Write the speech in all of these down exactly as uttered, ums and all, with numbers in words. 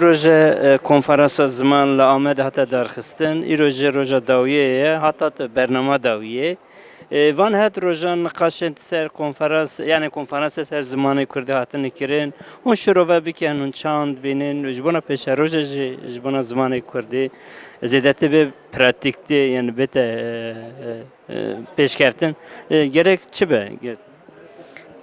Roje, e, konferansa ziman li Amedê hate darxistin. Îro jî roja dawiyê ye, hata te bernama dawiyê. E, van het rojan niqaşên ser konferans, yani konferansa ser zimanê kurdî hatine kirin. Hûn şirove bikin, hûn çand bînin, ji bona pêşerojê jî, ji bona zimanê kurdî zêdetî bê pratikte, yani bête, e, e, e, pêşkeftin. E, gerek çi be? Ge-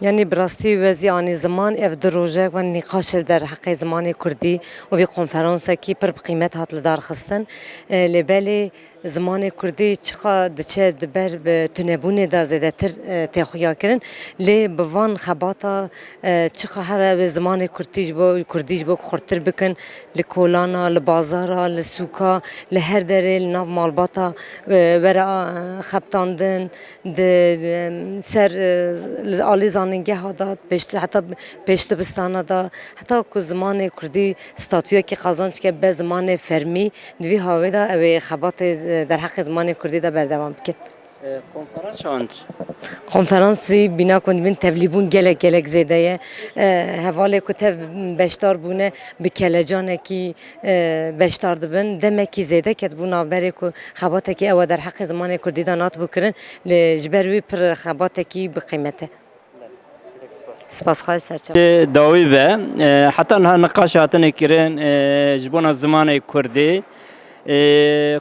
Yanî bi rastî we zî anî ziman, ev du rojek ve nîqaş li derheqê zimanê kurdî û vî konferansekî pir bi qîmet hat li dar xistin. E, lê belê zimanê kurdî çiqa diçe di ber bi tunebûnê de zêdetir, e, tê xuya kirin. Lê bi van xebata, e, çiqa here wê zimanê kurdî ji bo, kurdî ji bo xurtir bikin, li kolana, li bazara, li sûka, li her derê, li nav malbata, e, were, a, xebtandin, di, di, ser, e, li alî zanîngeha de, pêşt-, heta pêşdibistana de, heta ku zimanê kurdî statuyekî qazanc ke be zimanê fermî, di vî hawê de ew ê xebatê, e, derheqê zimanê kurdî de berdewam bikin. E, konferans çawan? Konferansî bîna ku dibîn tevlîbûn gelek gelek zêde ye. E, hevalê ku tev beşdar bûne bi kelecanekî, e, beşdar dibin. Demekî zêde ketibû navberê ku xebatekî ew e derheqê zimanê kurdî de natibû kirin. Lê ji ber wî pir xebatekî bi qîmet e. Spas xwe serçe. Dawî be, e, heta niha niqaş hatine kirin, e, ji bona zimanê kurdî. E,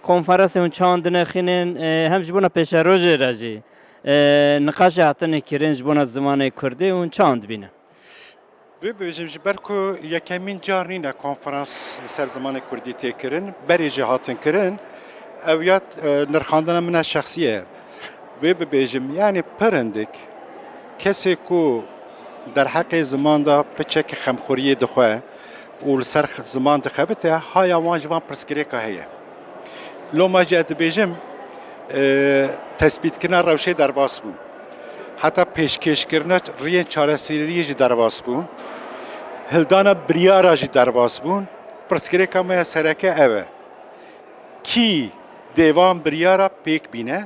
konferansê hûn çawan dinexînin, e, hem ji bona pêşerojê re jî, e, niqaşê hatine kirin ji bona zimanê kurdî hûn çawan dibînin? Bê bibêjim, ji ber ku yekemîn car nîne konferans li ser zimanê kurdî tê kirin, berê jî hatin kirin, ew ya, e, nirxandina min a şexsî ye. Bê bibêjim, yanî pir hindik kesê ku derheqê ziman de piçekî xemxweriyê dixwe û li ser x-, ziman dixebite, haya wan ji van pirsgirêka heye. Loma jî ez dibêjim, e, tespîtkirina rewşê derbas bû. Heta pêşkêşkirina riyên çareseriyê jî derbas bû. Hildana biryara jî derbas bûn. Pirsgirêka me ya sereke ev e. Kî dê van biryara pêk bîne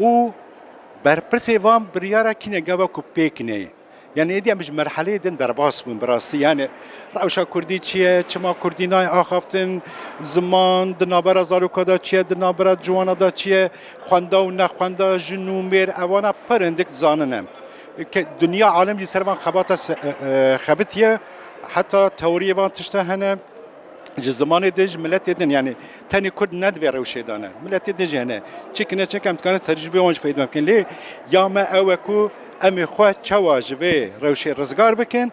û berpirsê van biryara kî ne gava ku pêk neyê? Yani êdî em ji merheleyê din derbas bûn bi rastî. Yani rewşa kurdî çi ye, çima kurdî nayê axaftin, ziman di navbera zaroka de çi ye, di navbera ciwana de çi ye, xwenda û nexwenda, jin û mêr, evana pir hindik zanin em. Ke-, dinya alem jî ser van xebata se-, e, e, xebitiye, heta teoriyê van tişta hene. Ji zimanê din, ji miletê din, yani tenê Kurd ne di vê rewşê de ne. Miletê din jî hene. Çi kine, çi em dikarin tecrûbê wan jî feyda bikin. Lê ya me ew e ku em ê xwe çawa ji vê rewşê rizgar bikin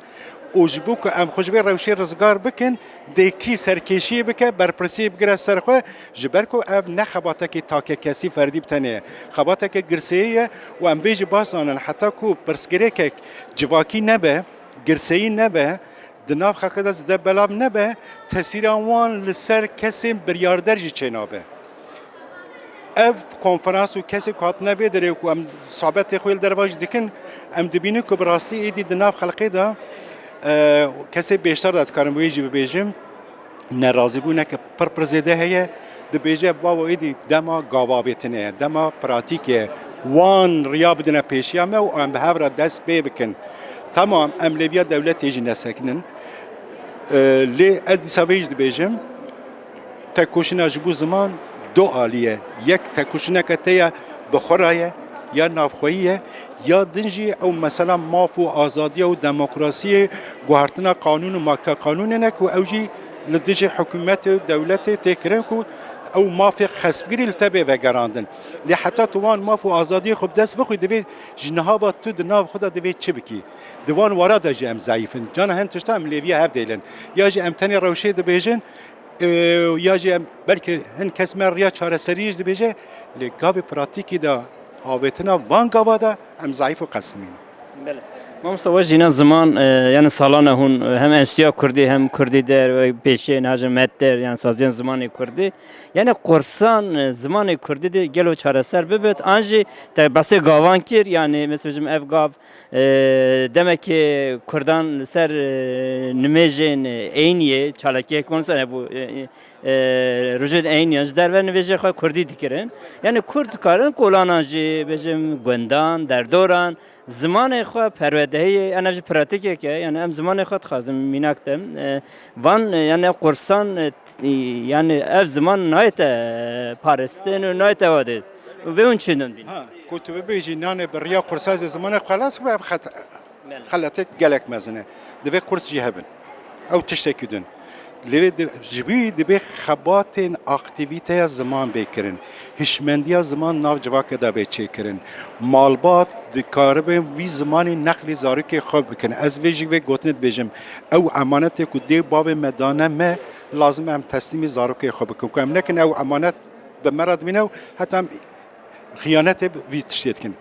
û ji bo ku em xwe ji vê rewşê rizgar bikin, dê kî serkêşiyê bike, berpirsiyê bigire ser xwe, ji ber ku ev ne xebatekî takekesî ferdî bi tenê ye. Xebateke girseyî ye û em vê jî baş zanin. Heta ku pirsgirêkek civakî nebe, girseyî nebe, di nav xelkê de zêde belav nebe, tesîra wan li ser kesên biryarder jî çênabe. Ev konferans û kesê ku hatine vê derê ku em sohbetê xwe li derva jî dikin, em dibînin ku bi rastî êdî di nav xelkê de, e, kesê bêşdar de dikarim wê jî bibêjim, nerazîbûneke pir pir zêde heye. Dibêje, bavo, êdî dema gavavêtinê ye, dema pratîkê ye. Wan riya bidine pêşiya me û em bi hev re dest pê bikin. Tamam, em lêviya dewletê jî nesekinin. E, lê ez dîsa vê jî dibêjim, tekoşîna ji bo ziman du alî ye. Yek tekoşîneke te ya bi xwe re ye, ya navxweyî ye, ya din jî ew mesela maf û azadiya û demokrasiyê, guhertina qanûn û makkeqanûnê ne ku ew jî li dijî hikûmetê û dewletê tê kirin ku ew mafê xespgirî li te bê vegerandin. Lê heta tu wan maf û azadiyê xwe bi dest bixwî, divê ji niha ve tu di nav xwe de divê çi bikî? Di wan wara de jî em zeîf in. Cana hin tişta em lêviya hev dêlin. Ya jî em tenê rewşê dibêjin, e, ya jî em, belkî hin kes me riya çareseriyê jî dibêje, lê gavê pratîkî de avêtina van gava de em zeîf û qestimîn in. Belê. Mamosta, we jîna ziman, e, yani salane hûn, e, hem Enstitûya Kurdî hem Kurdî der, e, pêşiyên hajin met der, yani saziyên zimanê Kurdî. Yani kursan, e, zimanê Kurdî de gelo çareser bibit, an jî te behsê gavan kir, yani mesela bêjim ev gav, e, demekê Kurdan li ser, e, nimêjên, e, eyniyê, çalakiyek konser hebû, e, e, e, rojên eyniyan ji derve nivêjê xwe Kurdî dikirin. Yani Kurd dikarin kolanan jî, bêjim, gundan, derdoran, zimanê xwe perwerde Dehiyê ev jî pratîkek e, yani em zimanê xwe dixwazin mînak de. E, van, e, yani ev kursan, e, t-, yani ev ziman nayête, e, parastin û nayête wadê. Vê hûn çi din bîn? Ha, ku tu bibêjî nanê bi riya kursa zê zimanê xwe xelas bû, ev xet-, Belê. Xeletek gelek mezin e. Divê kurs jî hebin. Ew tiştekî din. Lê di-, ji wî dibê xebatên aktîvîteya ziman bê kirin. Hişmendiya ziman nav civakê de bê çêkirin. Malbat dikaribin vî zimanî neqlî zarokê xwe bikin. Ez vê jî vê gotinê dibêjim. Ew emanetê ku dê bavê me dane me, lazim em teslîmî zarokê xwe bikin. Ku em nekin ew emanet bi me re dimîne û heta em xiyanetê bi vî tiştê dikin.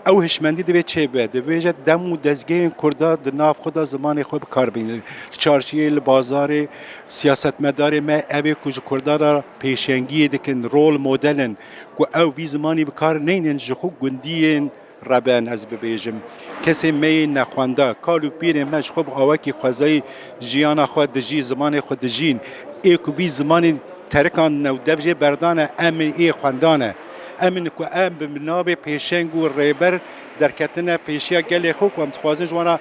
Ew hişmendî divê çêbe, dibêje dem û dezgehên Kurda di nav xwe de zimanê xwe bi kar bînin. Li çarşiyê, li bazarê, siyasetmedarê me ev ê ku ji Kurda re pêşengiyê dikin, rol model in, ku ew vî zimanî bi kar neynin, ji xwe gundiyên re ben, ez bibêjim. Kesên me yê nexwenda, kal û pîrên me ji xwe bi awakî xwezayî jiyana xwe dijî, zimanê xwe dijîn. Ê ku vî zimanî terikandine û dev jê berdane, em ê xwendan e. Em in ku em bi navê pêşeng û rêber derketine pêşiya gelê xwe ku em dixwazin ji wan re,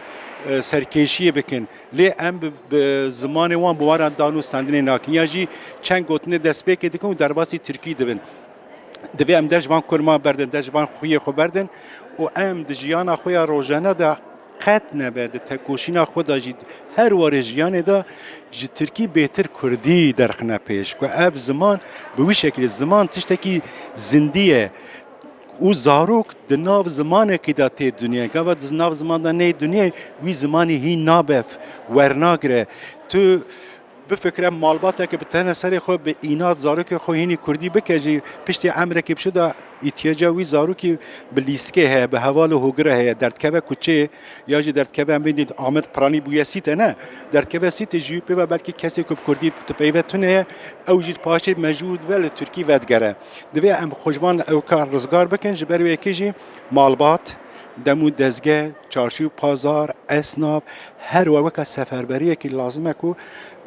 e, serkêşiyê bikin. Lê em bi, bi zimanê wan bi wan re danûstandinê nakin. Ya jî çend gotinê destpêkê dikin û derbasî tirkî dibin. Divê em dest ji van kurma berdin, dest ji van xwiyê xwe berdin û em di jiyana xwe ya rojane de qet nebe di tekoşîna xwe de jî her warê jiyanê de ji tirkî bêtir kurdî derxine pêş. Ku ev ziman bi wî şekilî, ziman tiştekî zindî ye û zarok di nav zimanekî de tê dinyayê. Gava di nav ziman de neyê dinyayê, wî zimanî hîn nabe, wernagire. Tu bifikire malbateke bi tenê serê xwe bi înat zarokê xwe hînî kurdî bike jî, piştî emrekî biçû de îtiyaca wî zarokî bi lîstikê heye, bi heval û hogire heye, derdikeve kuçê ya jî derdikeve em vê dî Amed Piranî bûye sîte ne, derdikeve sîtê jî pê ve belkî kesê ku bi kurdî dipeyve tune ye, ew jî paşê mecbûr dibe li tirkî vedigere. Divê em xwe ji van ewka rizgar bikin, ji ber wê yekê jî malbat, dem û dezge, çarşî û pazar, esnaf, her we weke seferberiyekî lazim e ku,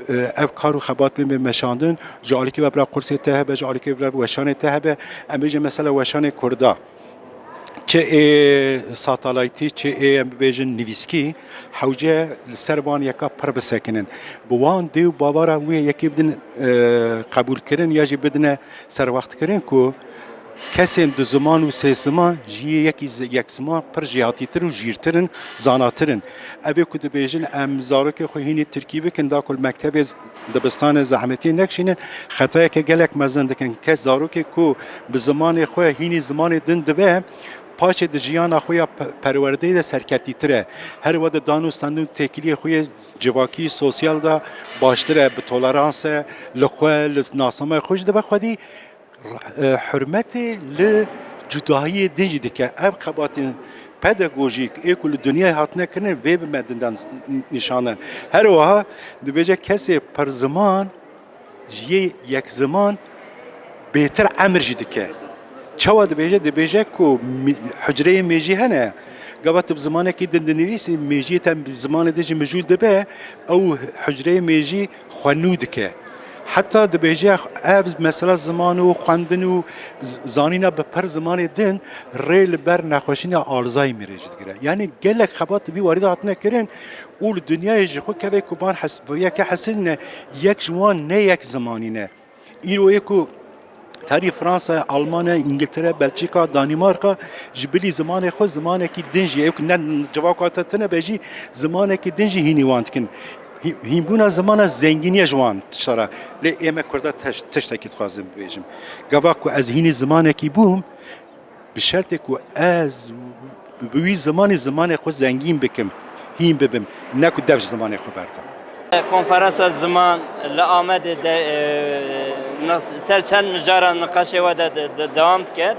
e, ev kar û xebat bên bê meşandin. Ji alîkî ve bira qursê te hebe, ji alîkî ve bira weşanê te hebe. Em bêjin mesela weşanê Kurda. Çi ê satalaytî, çi ê em bibêjin nivîskî, hewce li ser wan yeka pir bisekinin. Bi wan dê û bavara wê yekê bidin, e, qebûlkirin ya jî bidine serwextkirin ku kesên du ziman û sê ziman ji yê yekî zi-, yek ziman pir jêhatîtir û jîrtir in, zanatir in. Ev ê ku dibêjin em zarokê xwe hînî tirkî bikin, da ku li mektebê z-, dibistanê zehmetiyê nekişînin, xetayeke gelek mezin dikin. Kes zarokê ku bi zimanê xwe hînî zimanê din dibe, paşê di jiyana xwe ya pe-, perwerdeyê de serketîtir e. Her we di dan û stendin û têkiliyê xwe yê civakî, sosyal de baştir e, bi tolerans e, li xwe, li nasnameya xwe jî dibe xwedî, e, hurmetê li cudahiyê din jî dike. Ev xebatên pedagojîk ê ku li dinyayê hatine kirin vê bi me dindan nîşanin. Her wiha dibêje kesê pirziman ji yê yekziman bêtir emir jî dike. Çawa dibêje? Dibêje ku mi-, hucreyê mêjî hene. Gava tu bi zimanekî din dinivîsî, mêjiyê te bi zimanê din jî mijûl dibe, ew hucreyê mêjî xwe nû dike. Heta dibêje ev mesela ziman û xwendin û z-, zanîna bi pir zimanê din rê li ber nexweşîna Alzheimerê jî digire. Yanî gelek xebat di vî warî de hatine kirin û li dinyayê ji xwe kevê ku van hes-, yeke hesîdine yek ji wan ne yek zimanî ne. Îro yê ku terî Fransa, Almanya, Îngiltere, Belçîka, Danîmarka ji bilî zimanê xwe zimanekî din jî, ê ku ne civaka te tune be jî zimanekî din jî hînî wan dikin. Hî-, hînbûna zimana zengîniye ji wan tişta re. Lê ê me Kurda teş-, tiştekî dixwazim bibêjim. Gava ku ez hînî zimanekî bûm, bi şertê ku ez bi wî zimanî zimanê xwe zengîn bikim, hîn bibim, ne ku dev ji zimanê xwe berdim. Konferansa ziman li Amedê de, e, nas-, ser çend mijaran niqaşê we de, de, de, dewam diket.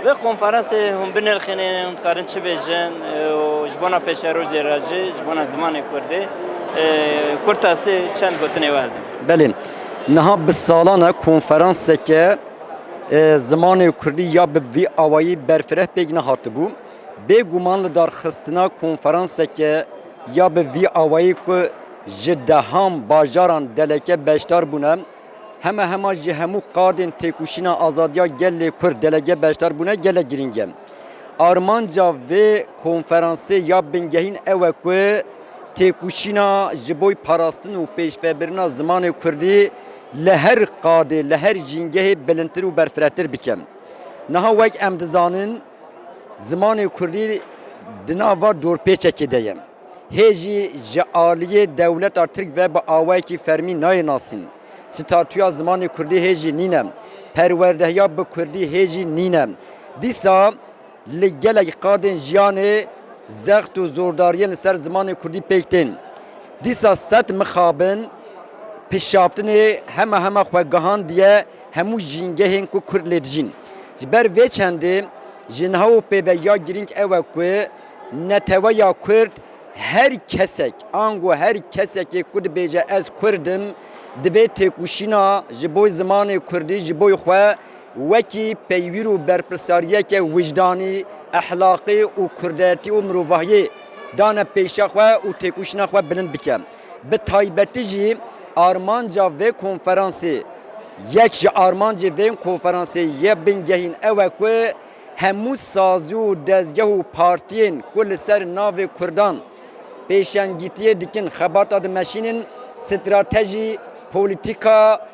Vê konferansê hûn binirxînin, hûn dikarin çi bêjin, e, û ji bona pêşerojê re jî, ji bona zimanê kurdî, e, kurtasî çend gotinê we hildin. Belê, niha bi salan e konferanseke, e, zimanê kurdî ya bi vî awayî berfireh pêk nehatibû. Bêguman lidarxistina konferanseke ya bi vî awayî ku ji dehan bajaran deleke beşdar bûne, hema hema ji hemû qadên têkoşîna azadiya gelê Kurd delege beşdar bûne gelek girîng e. Armanca vê konferansê ya bingehîn ew e ku têkoşîna ji bo parastin û pêşvebirina zimanê kurdî li her qadê, li her jîngehê bilindtir û berfiretir bike. Niha wek em dizanin, zimanê kurdî di nava dorpêçekê de ye. Hê jî ji aliyê dewleta Tirk ve bi awayekî fermî nayê nasîn. Statûya zimanê kurdî hê jî nîne. Perwerdehiya bi kurdî hê jî nîne. Dîsa li gelek qadên jiyanê zext û zordariyên li ser zimanê kurdî pêk tên. Dîsa sed mixabin pişaftinê hema hema xwe gihandiye hemû jîngehên ku kurd lê dijîn. Ji ber vê çendê ji niha û pê ve ya girîng ew e ku neteweya kurd, her kesek, ango her kesekê ku dibêje ez kurd im, divê têkoşîna ji bo zimanê kurdî ji bo xwe wekî peywîr û berpirsariyeke wijdanî, ehlaqî û kurdayetî û mirovahiyê dane pêşa xwe û têkoşîna xwe bilind bike. Bi taybetî jî armanca vê konferansê, yek ji armancê vê konferansê yê bingehîn ew e ku hemû sazî û dezgeh û partiyên ku li ser navê kurdan pêşengîtiyê dikin, xebata dimeşînin, stratejî, polîtîka,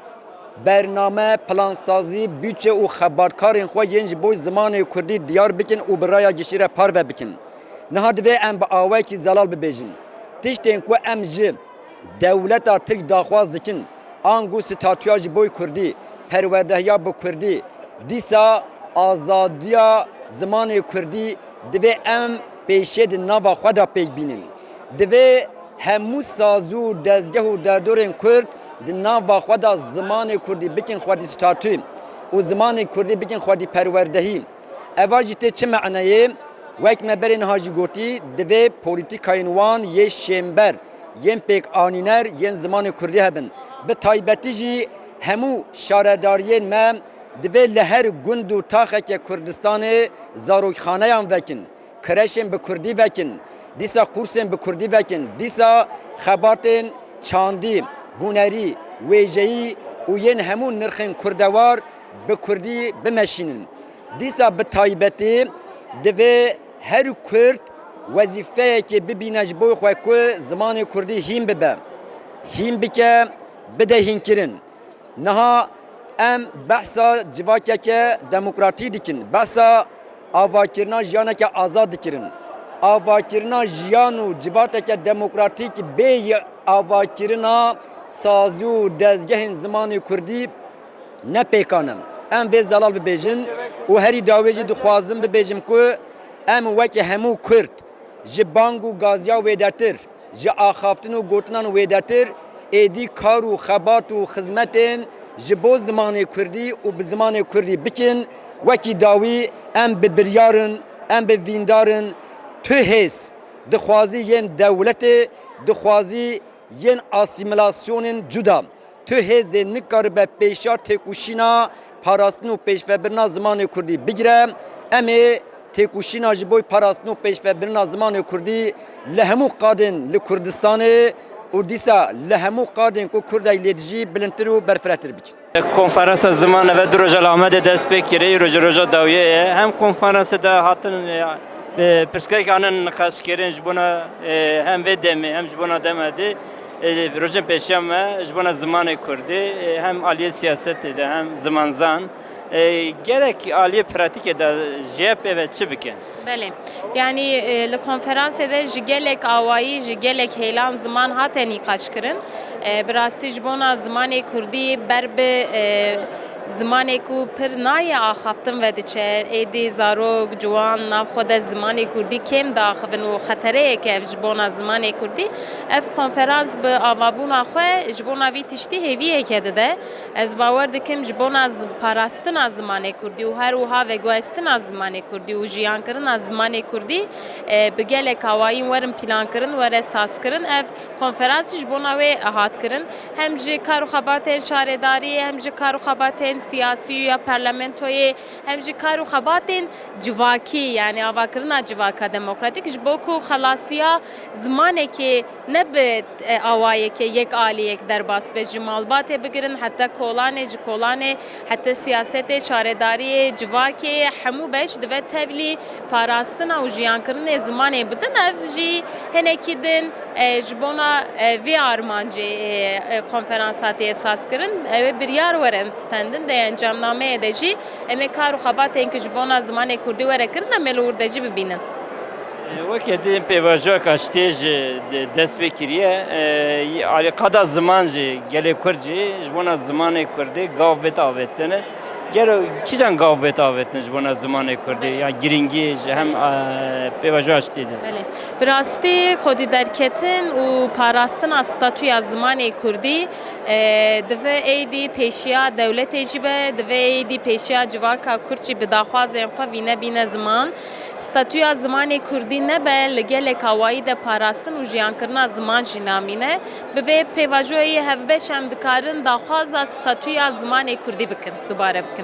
bername, plansazî, budçe û xebatkarên xwe yên ji bo zimanê kurdî diyar bikin û bi raya giştî re parve bikin. Niha divê em bi awayekî zelal bibêjin. Tiştên ku em ji dewleta Tirk daxwaz dikin, ango statûya ji bo kurdî, perwerdehiya bi kurdî, dîsa azadiya zimanê kurdî, divê em pêşê di nava xwe de pêk bînin. Divê hemû sazî û dezgeh û derdorên kurd di nava xwe de zimanê kurdî bikin xwedî statû û zimanê kurdî bikin xwedî perwerdehî. Eva jî tê çi meneyê? Wek me berê niha jî gotî, divê polîtîkayên wan yê şênber, yên pêkanîner yên zimanê kurdî hebin. Bi taybetî jî hemû şaredariyên me divê li her gund û taxeke Kurdistanê zarokxaneyan vekin, kreşên bi kurdî vekin, dîsa kursên bi kurdî vekin, dîsa xebatên çandî, hunerî, wêjeyî û yên hemû nirxên kurdewar bi kurdî bimeşînin. Dîsa bi taybetî divê her kurd wezîfeyekê bibîne ji bo xwe ku zimanê kurdî hîn bibe, hîn bike, bide hînkirin. Niha em behsa civakeke demokratîk dikin, behsa avakirina jiyaneke azad dikirin. Avakirina jiyan û civateke demokratîk bê avakirina sazî û dezgehên zimanê kurdî ne pêkan e. Em vê zelal bibêjin û herî dawê jî dixwazim bibêjim ku em weke hemû kurd ji bang û gaziya wêdetir, ji axaftin û gotinan wêdetir, êdî kar û xebat û xizmetên ji bo zimanê kurdî û bi zimanê kurdî bikin. Wekî dawî em bi biryar in, em bi vîndar in. Tu hêz dixwazî yên dewletê, dixwazî yên asîmîlasyonên cuda. Tu hêzê nikaribe pêşa têkoşîna parastin û pêşvebirina zimanê kurdî bigire. Em ê têkoşîna ji bo parastin û pêşvebirina zimanê kurdî li hemû qadên li Kurdistanê û dîsa li hemû qadên ku kurdek lê dijî bilindtir û berfiretir bikin. Konferansa ziman eve du roja li Amedê dest pê kirê, îro jî roja dawiyê ye. Hem konferansa de hatin, e, e, pirsgirêk hanin niqaşkirin ji bona, e, hem vê demê hem ji bona dema dê. E, rojên pêşiya me ji bona zimanê kurdî, e, hem aliyê siyasetê de hem zimanzan, e, gerek aliyê pratîkê de ji yê pê ve çi bikin? Belê. Yanî, e, li konferansê de ji gelek awayî, ji gelek hêlan ziman hate nîqaş kirin. E, bi rastî ji bona zimanê kurdî ber bi, e, zimanê ku pir nayê axaftin ve diçe, êdî zarok, ciwan nav xwe de zimanê kurdî kêm diaxivin û xetereyek e ev ji bona zimanê kurdî. Ev konferans bi avabûna xwe ji bona vî tiştî hêviyeke dide. Ez bawer dikim ji bona z-, parastina zimanê kurdî û her wiha veguhestina zimanê kurdî û jiyankirina zimanê kurdî, e, bi gelek awayîn werin plankirin, were sazkirin. Ev konferans ji bona wê hat kirin. Hem ji kar û xebatên şaredariyê, hem ji kar û xebatên siyasî ya parlamentoyê, hem jî kar û xebatên civakî, yanî avakirina civaka demokratîk, ji bo ku xelasiya zimanekê ne bi, e, awayekê yek aliyek derbas be, ji malbatê bigirin heta kolanê, ji kolanê heta siyasetê, şaredariyê, civakê, hemû beş dibe tevlî parastina û jiyankirinê zimanê bidin. Ev jî hinekî din, e, ji bona, e, vê armancê, e, e, konferans hatiye sazkirin. Ew ê biryar werin stendin, di encamnameyê de jî em ê kar û xebatên ku ji bona zimanê kurdî were kirin, em ê li wir de jî bibînin. E, weke din pêvajoyeka ji tê jî de-, dest pê kiriye. E, alîqada ziman jî gelê kurd jî ji bona zimanê kurdî gav bête avêtine. Gelo kîjan gav bête avêtin ji bona zimanê kurdî? Ya girîngî ji hem, e, pêvajoya ji tê de. Belê. Bi rastî xwedî derketin û parastina statûya zimanê kurdî, e, divê êdî pêşiya dewletê jî be, divê êdî pêşiya civaka kurd jî bi daxwazên xwe vîne bîne ziman. Statûya zimanê kurdî nebe, li gelek awayî de parastin û jiyankirina ziman jî namîne. Bi vê pêvajoyê hevbeş em dikarin daxwaza statûya zimanê kurdî bikin, dubare bikin.